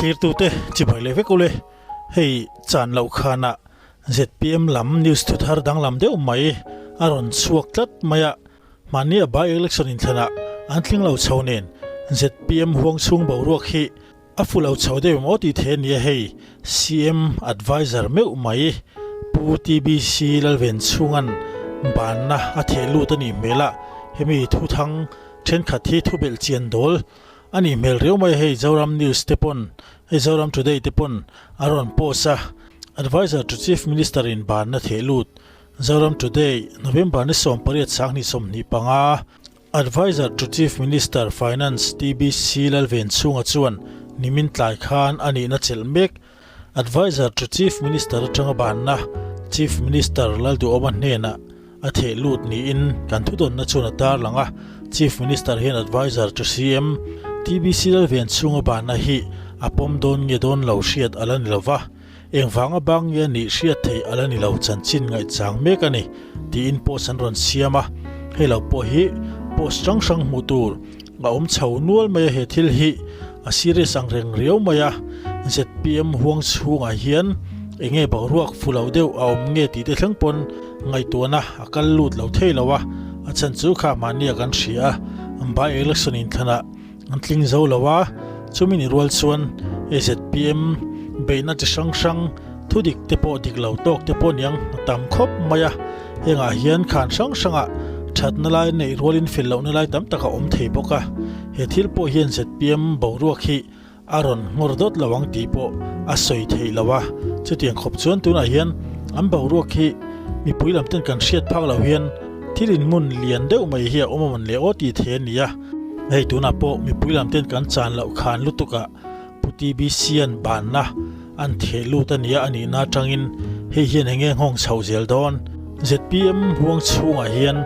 Thlirtute chibai leh vek ule, hei chan loh khanah zpm lam news thu thar danglam deuh mai a rawn chhuak tlat mai a, mahni a by election inthlanah an tling lo chho nen zpm huang chhung boruak hi a fu lo chho deuh em aw tih thei a nia hei CM adviser meuh mai Pu TBC Lalvenchhunga'n banna a theh lut a nih hmel a, hemi thuthang thenkhat hi thubelh chian dawl a nih hmel riau mai hei Zoram News te pawn hei Zoram Today te pawn a rawn post a, Adviser to Chief Minister in banna theh lut Zoram Today November ni 18 2025. Adviser to Chief Minister, Finance, TBC Lalvenchhunga chuan nimin tlai khan a nihna chelh mek. Adviser to Chief Minister atanga banna Chief Minister Lalduhawma hnenah a theh lut niin kan thudawnna chuan a tarlang a. Chief Minister hian Adviser to CM, TBC Lalvenchhunga banna hi a pawm dawn nge dawn lo hriat a la ni lo va. Engvanga bang nge a nih hriat theih a la ni lo chanchin ngaihchang mek a ni tiin post an rawn siam a, hei lo pawh hi post hrang hrang hmuh tur a awm chho nual mai a, he thil hi a serious ang reng riau mai a, zpm huang chhungah hian enge boruak fu lo deuh a awm nge tih te thleng pawn ngaihtuahna a kal lut lo thei lo a, a chhan chu kha mahnia kan hria a, by election inthlanah An tling zo lo a, chumi ni rual chuan zpm beihna chi hrang hrang thudik te pawh dik lo tawk te pawh niang a tam khawp mai a, hengah hian khan hrang hrangah thatna lai neih rualin fel lohna lai tam tak a awm thei bawk a, he thil pawh hian zpm boruak hi a rawn nghawr dawt lo ang tih pawh a sawi theih lo a, chutiang khawp chuan tunah hian an boruak hi mipui lam ten kan hriat phak loh hian thil inhmun lian deuh mai hi a awm a mawn le aw tih thei a ni a. Hei tunah pawh mipui lam ten kan chan loh khan lutuk ah Pu TBC-a'n banna an theh lut a nia a nihna atangin hei hian eng nge nghawng chhoh zel dawn? Zpm huang chhungah hian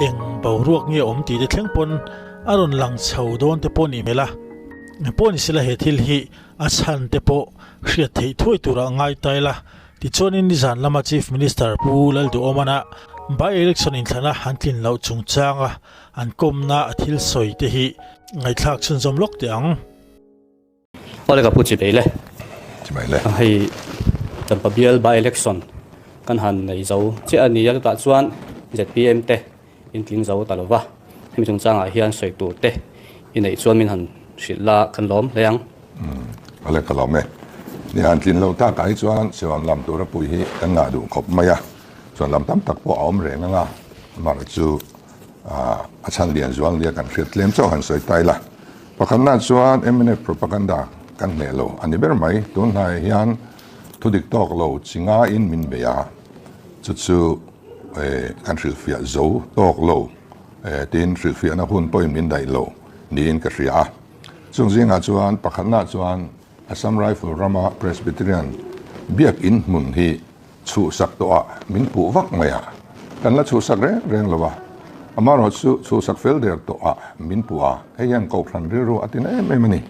eng boruak nge awm tih te thleng pawn a rawn lang chho dawn te pawh nih hmel a. Engpawh ni sela he thil hi a chhan te pawh hriat theih thuai turah ngai ta ila. Tichuanin nizan lama Chief Minister Pu Lalduhawmana by-election inthlana an tlin loh chungchanga An kawmna a thil sawi te hi ngaihthlak chhunzawm lawk teh ang. Awle ka pu chi bei le. Chi bei le. Hei Dampa bial by election kan han nei zo chiah a ni a, chutah chuan zpm te in tling zo ta lova, hemi chungchangah hian sawi tur te i neih chuan min han hrilh la kan lawm hle ang. Awle ka lawm e. Ni han tlin lo takah hi chuan siam lam tura pui hi kan ngah duh khawp mai a, chuan lam tam tak pawh a awm reng ang a, amaherawhchu A chhan lian zual nia kan hriat tlem chauh han sawi ta ila. Pakhatna chuan mnf propaganda kan hneh lo a ni ber mai. Tun hnaiah hian thudik tawk lo chi ngaiin min bei a, chu chu kan hrilhfiah zo tawk lo tiin hrilhfiahna hun pawhin min daih lo niin ka hria a. Chung zingah chuan pakhatna chuan Assam Rifle rama Presbyterian biakin hmun hi chhuhsak tawhah min puh vak mai a, kan la chhuhsak reng reng lo a, amaherawh chu chhuhsak fel der tawhah min puh a, hei hian Kohhran rilru a tina em em a ni.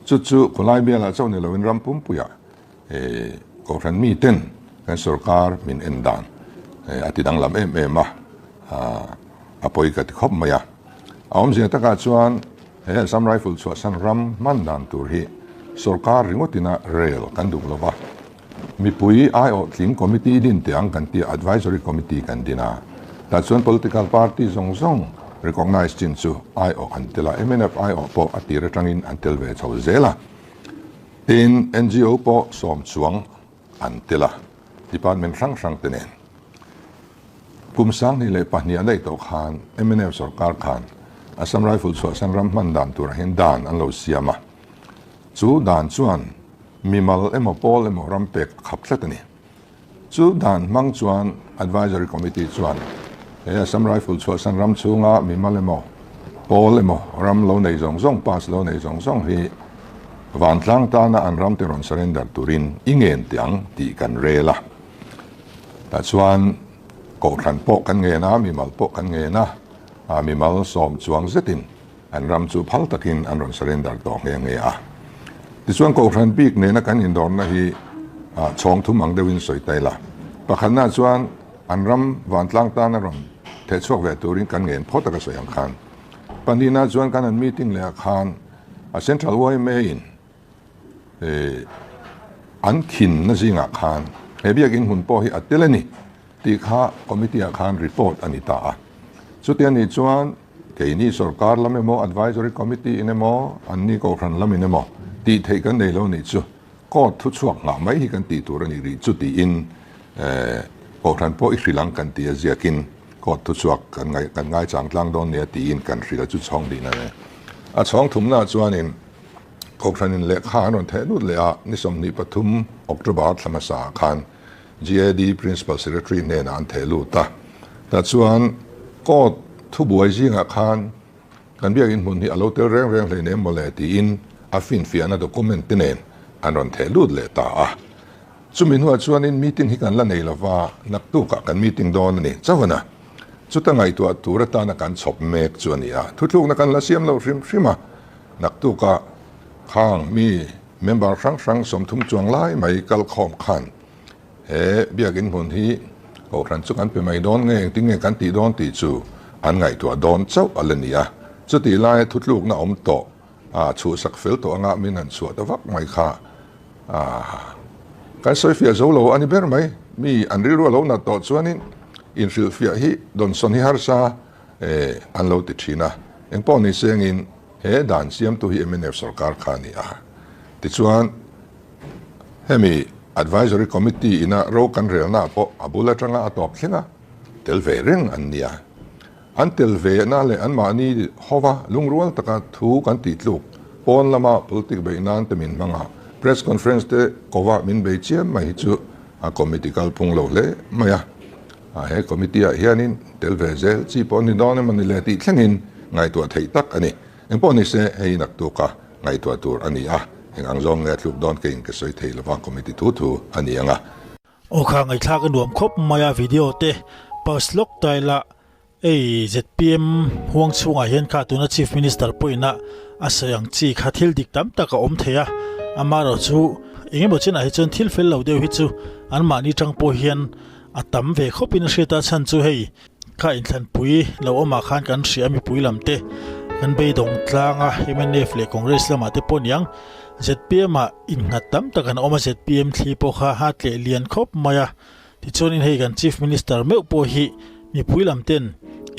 Chu chu khawlai bialah chauh ni loin ram pumpuiah Kohhran miten kan sorkar min en dan a ti danglam em em a, a pawi ka ti khawp mai a. A awmzia takah chuan he Assam Rifle chhuahsan ram hman dan tur hi sorkar ringawtina rel kan duh lo va, Mipui aiawh tling committee din teh ang kan tia advisory committee kan din a, tah chuan political party zawng zawng recognise chin chu aiawh an tel a, mnf aiawh pawh a tir atangin an tel ve chho zel a, tin ngo pawh sawm chuang an tel a, department hrang hrang te nen. Kum 2002 a daih tawh khan mnf sorkar khan Assam Rifle chhuahsan ram hman dan turah hian dan an lo siam a, chu dan chuan Mimal emaw pawl emaw ram pek a khap tlat a ni. Chu dan hmang chuan Advisory Committee chuan he Assam Rifle chhuahsan ram chhunga mimal emaw pawl emaw ram lo nei zawng zawng, pass lo nei zawng zawng hi vantlang tana an ram te rawn surrender turin i ngen teh ang tih kan rel a. Tah chuan Kohhran pawh kan ngen a, mimal pawh kan ngen a, mimal sawm chuang zetin An ram chu phal takin an rawn surrender tawh nghe nghe a. Tichuan Kohhran bik nena kan indawrna hi chhawng thum ang deuhin sawi ta ila. Pakhatna chuan an ram vantlang tana rawn theh chhuak ve turin kan ngen phawt a ka sawi ang khan. Pahnihna chuan kan han meeting leh ah khan a Central YMA in. An khinna zingah khan he biakin hmun pawh hi a tel a ni tih kha committee ah khan report a ni ta a. Chuti a nih chuan keini sorkar lam emaw, advisory committee in emaw, anni kohhran lam in emaw tih theih kan nei lo nih chu court thuchhuak nghah mai hi kan tih tur a nih rih chu tiin kohhran pawh i hrilh ang kan ti a ziakin court thuchhuak kan ngaih kan ngaichang tlang dawn nia tiin kan hrilh a chu chhawng dihna a ni. A chhawng thumnaah chuanin Kohhranin lehkha an rawn theh lut leh a, ni 23 October thla hmasa ah khan GAD Principal Secretary hnenah an theh lut a. Tah chuan court thubuai zingah khan kan biakin hmun hi a lo tel reng reng hleinem mawle tiin a finfiahna document te nen an rawn theh lut leh ta a. Chumi hnuah chuanin meeting hi kan la nei lova, naktukah kan meeting dawn a ni chauh a. Chuta ngaihtuah tur atana kan chhawp mek chu a ni a, thuthlukna kan la siam lo hrim hrim a. Naktukah khang mi member hrang hrang 30 chuang lai mai kal khawm khan he biakin hmun hi kohhran chu kan pe mai dawn nge engtin nge kan tih dawn tih chu an ngaihtuah dawn chauh a la ni a. Chutih laia thutlukna awm tawh a chhuhsak fel tawh anga min han chhuah ta vak mai kha kan sawifiah zo lo a ni ber mai. Mi an rilru a lo nat tawh chuanin inhrilhfiah hi dawnsawn hi harsa an lo ti thin a. Engpawh ni sengin he dan siamtu hi mnf sorkar kha a ni a. Tichuan hemi Advisory Committee ina ro kan relnaah pawh a bul atanga a tawp thleng a, tel ve reng an ni a. An tel ve na leh anmahni hova lungrual taka thu kan tih tluk pawn lama politic beih nan te min hmang a, press conference te kova min bei chiam mai hi chu a committee kalphung lo hle mai a. He committee ah hianin tel ve zel chi pawh ni dawn emaw ni le tih thlengin ngaihtuah theih tak a ni. Engpawh ni se hei naktuka ngaihtuah tur a ni a, eng ang zawng nge a tluk dawn keiin ka sawi thei lova committee thu thu a ni ang a. Aw kha ngaihthlak a nuam khawp mai a video te post lawk ta ila ei zpm huang chhungah hian kha tuna chief minister pawhin a a sawi ang chi kha thil dik tam tak a awm thei a amaherawh chu engemaw chinah hi chuan thil fel lo deuh hi chu anmahni tang pawh hian a tam ve khawpin a hriat a chhan chu hei Kha inthlanpui lo awmah khan kan hria mipui lam te kan beidawng tlang a, mnf leh Congress lamah te pawh niang zpm ah innghat tam tak an awm a, zpm thli pawh kha a tleh lian khawp mai a, tichuanin hei kan Chief Minister meuh pawh hi mipui lam ten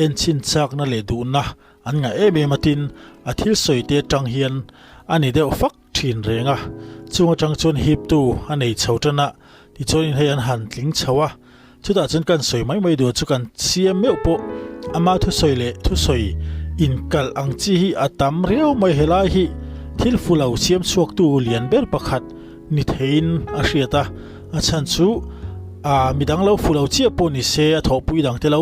enchhin chakna leh duhna an ngah em em a tin a thil sawi te atang hian a ni deuh fak thin reng a, chung atang chuan hiptu a nei chho tan a, tichuanin hei an han tling chho a. Chutah chuan kan sawi mai mai duh chu kan siam meuh pawh ama thusawi leh thusawi inkalh ang chi hi a tam riau mai helai hi thil fu lo siam chhuaktu lian ber pakhat ni theiin a hriat a, a chhan chu ah midang lo fu lo chiah pawh ni se a thawhpui dang te lo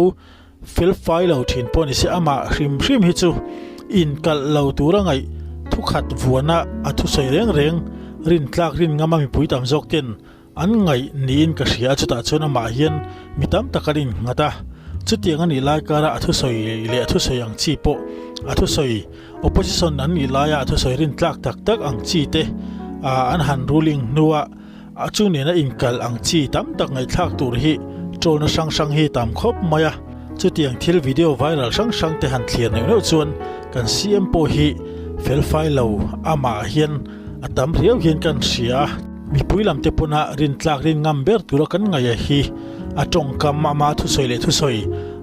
fel fai lo thin pawh ni se amah hrim hrim hi chu inkalh lo tura ngaih thukhat vuana a thusawi reng reng rintlak rin ngama mipui tam zawk ten An ngaih niin ka hria a, chutah chuan amah hian mi tam tak an innghat a. Chutiang a nih lai kara a thusawi leh a thusawi ang chi pawh a thusawi opposition an nih laia a thusawi rintlak tak tak ang chi te an han ruling hnua a chu nena inkal ang chi tam tak ngaihthlak tur hi trollna hrang hrang hi tam khawp mai a. Chutiang thil video viral hrang hrang te han thlir neuh neuh chuan kan CM pawh hi felfai lo amah hian a tam riau hian kan hria a. Mipui lam te pawna rintlak rin ngam ber tura kan ngaih a hi a tawngkam ama thusawi leh thusawi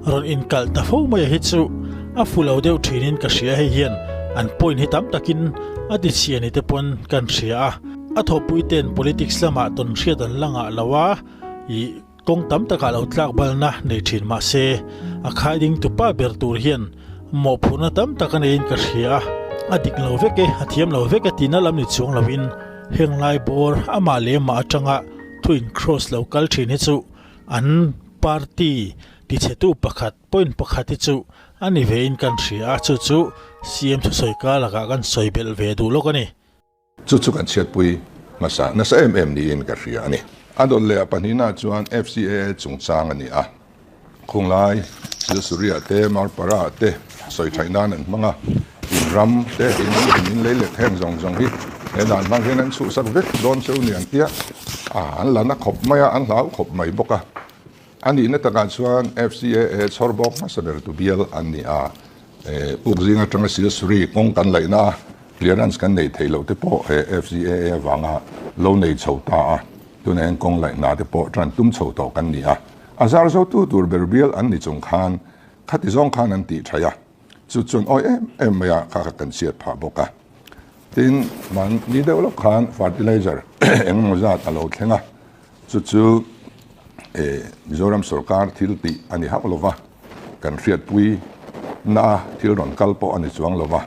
rawn inkalh ta fo mai a hi chu a fu lo deuh thinin ka hria hei hian an point hi tam takin a ti chhia ni te pawn kan hria a a thawhpui ten politics lamah tawn hriat an la ngah lo a ih Kawng tam takah lo tlak balna nei thin mah se, a khaiding tupa ber tur hian mawhphurhna tam tak a neiin ka hria a, a dik lo vek e, a thiam lo vek e tihna lam ni chuang loin heng lai bawr amah leh amah atanga thu in cross lo kal thin hi chu an party tichhetu pakhat point pakhat hi chu a ni vein kan hria a, chu chu CM thusawi kar lakah kan sawi belh ve duh lawk a ni. Chu chu kan chhiatpui hmasa nasa em em niin ka hria a ni. A dawt leh a pahnihna chuan FCAA chungchang a ni a. Khunglai, Silsuria te, Marpara te sawi thaih nan an hmang a. In ram te, in in lei let heng zawng zawng hi he dan hmang hian an chhuhsak vek dawn cheu ni an tia. An la na khawp mai a, an hlau khawp mai bawk a. A nihna takah chuan FCAA chhawr bawk hmasa ber tu bial an ni a. Puk zing atanga Silsuri kawng kan laihna a. Clearance kan nei thei loh te pawh he FCAA avanga lo nei chho ta a, tunah hian kawng laih hna te pawh tan tum chho tawh kan ni a. A zar zotu tur ber bial an ni chung khan khati zawng khan an tih thaih a, chu chuan awi em em mai a kha kha kan chhiat phah bawk a. Tin, man ni deuh lawk khan fertilizer engemaw zat a lo thleng a, chu chu Mizoram sorkar thil tih a ni hauh lova, kan hriatpui na a thil rawn kal pawh a ni chuang lova.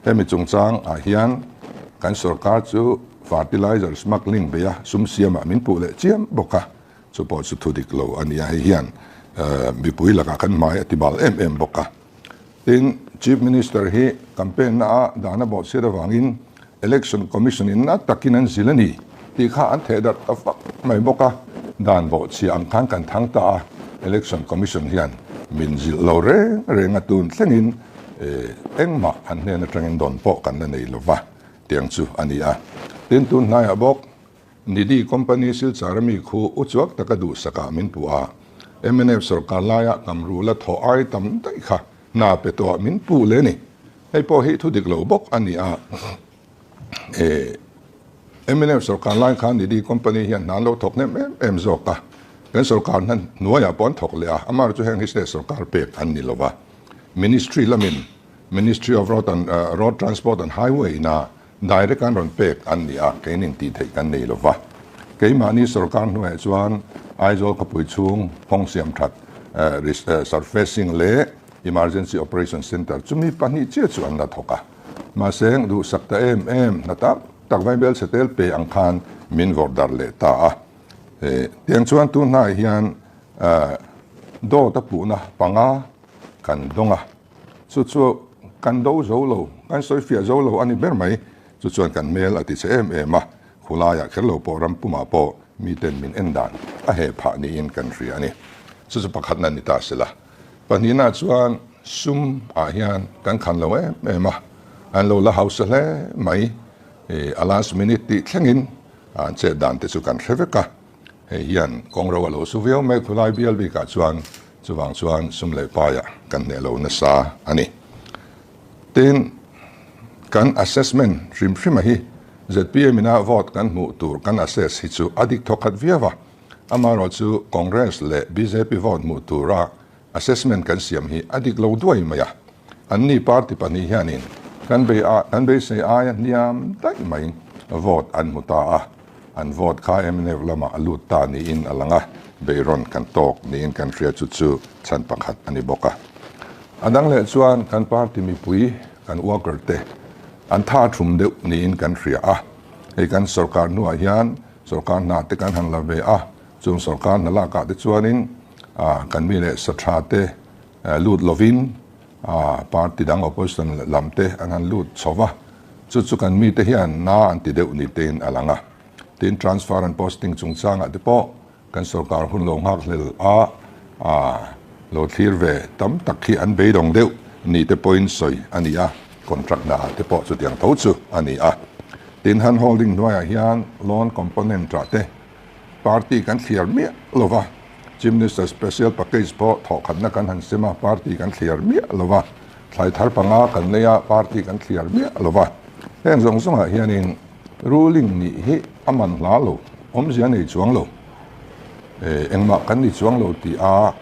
Hemi chungchang ah hian kan sorkar chu fertilizer smuggling beia sum siamah min puh leh chiam bawk a, chu pawh chu thu dik lo a ni a, hei hian mipui lakah kan hmai a ti bal em em bawk a. Tin, Chief Minister hi campaign na a dan a bawhchhiat avangin Election Commission in na takin an zil a ni tih kha an theh darh ta vak mai bawk a, dan bawhchhia ang khan kan thang ta a, Election Commission hian min zilh lo reng reng a, tun thlengin engmah an hnen atangin dawn pawh kan la nei lova tiang chu a ni a. Tin, tun hnaiah bawk Nidhi Company Silchar ami khu uchuak taka duhsakah min puh a, mnf sorkar laia kamru la thawh ai tam daih kha hna pe tawhah min puh leh a ni. Hei pawh hi thu dik lo bawk a ni a, mnf sorkar lai khan Nidhi Company hian hna an lo thawk hnem em em zawk a, kan sorkar hna hnuaiah pawh an thawk leh a, amaherawhchu chu heng hi state sorkar pek an ni lo va, Ministry lamin Ministry of Road and Road Transport and Highway ina Direct an rawn pek an ni a, kein intih theih kan nei lo va. Keimahni sorkar hnuaiah chuan Aizawl khawpui chhung kawng siam that, surfacing leh Emergency Operation Centre chumi pahnih chiah chu an la thawk a. Mahse, duhsak ta em em hna tak tak vaibel chhe tel pe ang khan min vawrh darh leh ta a. Tiang chuan tun hnaiah hian dawt a puhna panga kan dawng a. Chu chu kan do zo lo, kan sawi fiah zo lo a ni ber mai. Chu chuan kan hmel a ti che em em a, khulaiah kher lo pawh ram pumah pawh miten min en dan a heh phah niin kan hria a ni. Chu chu pakhatna ni ta sela. Pahnihna chuan sum ah hian kan khan lo em em a, an lo la hausa hle mai. A last minute tih thlengin an chet dan te chu kan hre vek a. Hei hian kawng ro a lo su viau mai khulai bial bikah chuan chuvang chuan sum leh paiah kan hneh lo nasa a ni. Tin, kan assessment hrim hrima hi zpm ina vote kan hmuh tur kan assess hi chu a dik thawkhat viau a, amaherawh chu Congress leh bjp vote hmuh tura Assessment kan siam hi a dik lo duai mai a, anni party pahnih hianin kan bei a, kan beisei aia hniam daih mai vote an hmu ta a, an vote kha mnf lamah a lut ta niin a lang a, beihrawn kan tawk niin kan hria chu chu chhan pakhat a ni bawk a. A dang leh chuan kan party mipui kan worker te an tha thum deuh niin kan hria a, hei kan sorkar hnuah hian sorkar hna te kan han la ve a, Chung sorkar hna lakah te chuanin kan mi leh sa tha te lut lovin party dang opposition lam te an han lut chho va, chu chu kan mite hian na an ti deuh ni tein a lang a. Tin, transfer and posting chungchangah te pawh kan sorkar hun lo nghakhlel a lo thlir ve tam tak hi an beidawng deuh ni te pawhin sawi a ni a, contract hna ah te pawh chutiang tho chu a ni a. Tin, hand holding hnuaiah hian loan component ah te Party kan thliar miah lo va, Chief Minister Special Package pawh thawhkhatna kan han sem a, party kan thliar miah lo va, thlai thar panga kan nei a, party kan thliar miah lo va. Heng zawng zawngah hianin ruling nih hi a man hla lo, awmzia nei chuang lo, engmah kan ni chuang lo tih a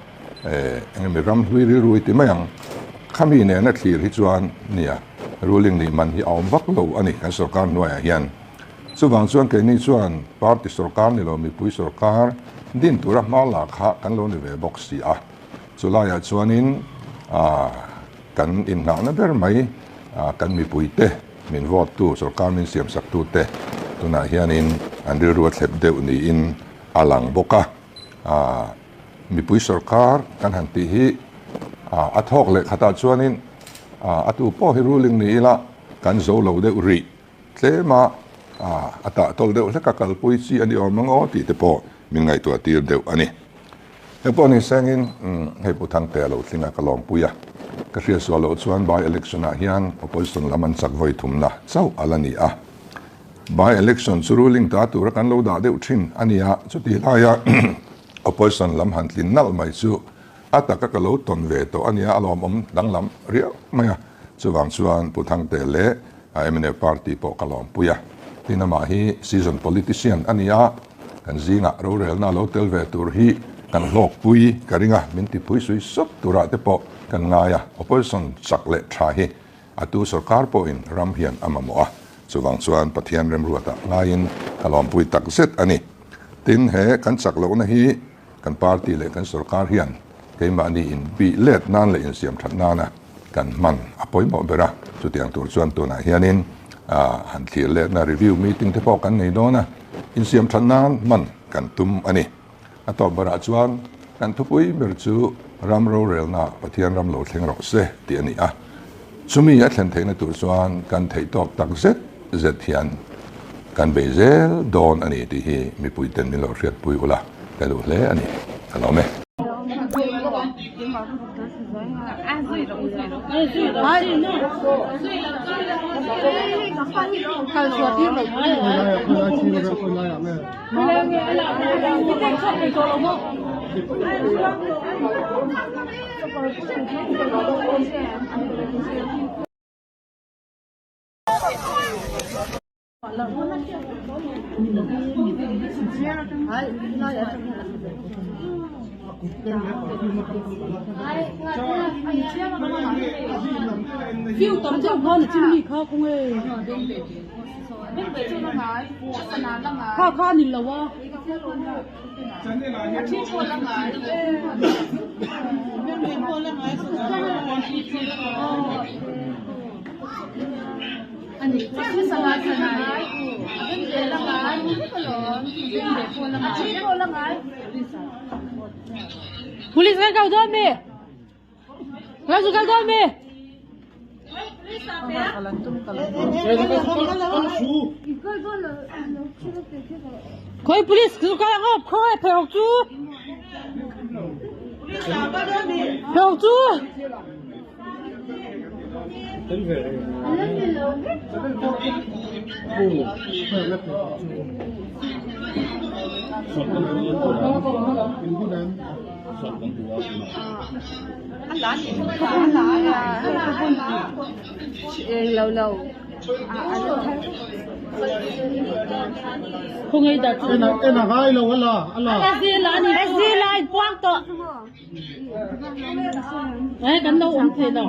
engemaw ram hlui rilru i ti mai ang. Khami nena thlir hi chuan nia ruling nih man hi a awm vak lo a ni kan sorkar hnuaiah hian. Chuvang chuan keini chuan party sorkar ni lo mipui sorkar din tura hma la kha kan lo ni ve bawk si a. Chulaiah chuanin kan inngahna ber mai kan mipuite min vote tu sorkar min siamsak tute tunah hianin an rilru a thlep deuh niin a lang bawk a. Mipui sorkar kan han tih hi a thawk leh khatah chuanin a tu pawh hi ruling ni ila kan zo lo deuh rih. Tlema a tah tawlh deuh hlek a kalpui chi a ni awm ang aw tih te pawh min ngaihtuah tir deuh a ni. Heng pawh ni sengin hei Pu Thangtea lo tling a ka lawmpui a, ka hriat sual loh chuan by election ah hian opposition lam an chak vawi thumna chauh a la ni a. By election chu ruling ta tura kan lo dah deuh thin a ni a, chutih laia opposition lam han tlin nalh mai chu a taka ka lo tawn ve tawh a nia, a lawmawm danglam riau mai a. Chuvang chuan Pu Thangtea leh. Mnf party pawh ka lawmpui a. Tin amah hi season politician a ni a, kan zingah rorelna lo tel ve tur hi kan hlawkpui ka ring a, min tiphui sui sawp turah te pawh kan ngai a, opposition chak leh tha hi a tu sorkar pawhin ram hian a mamawh a, chuvang chuan Pathian remruatah ngaiin ka lawmpui takzet a ni. Tin he kan chak lohna hi Kan party leh kan sorkar hian keimahni inbih let nan leh insiam that nana kan hman a pawimawh ber a, chutiang tur chuan tunah hianin han thlir letna review meeting te pawh kan nei dawn a, insiam that nan hman kan tum a ni. A tawp berah chuan kan thupui ber chu ram rorelna Pathian ram lo thleng rawh se tih a ni a, chumi a thlen theihna tur chuan kan theih tawk tak zet zet hian kan bei zel dawn a ni tih hi mipuiten min lo hriatpui ula ka duh hle a ni. Ka lawm e. Police kan kal dawn mi? Kan zu kal dawn mi? Khoi police zu kal ang khoi phei chu. Phei chu. Kan lo awm thei lo.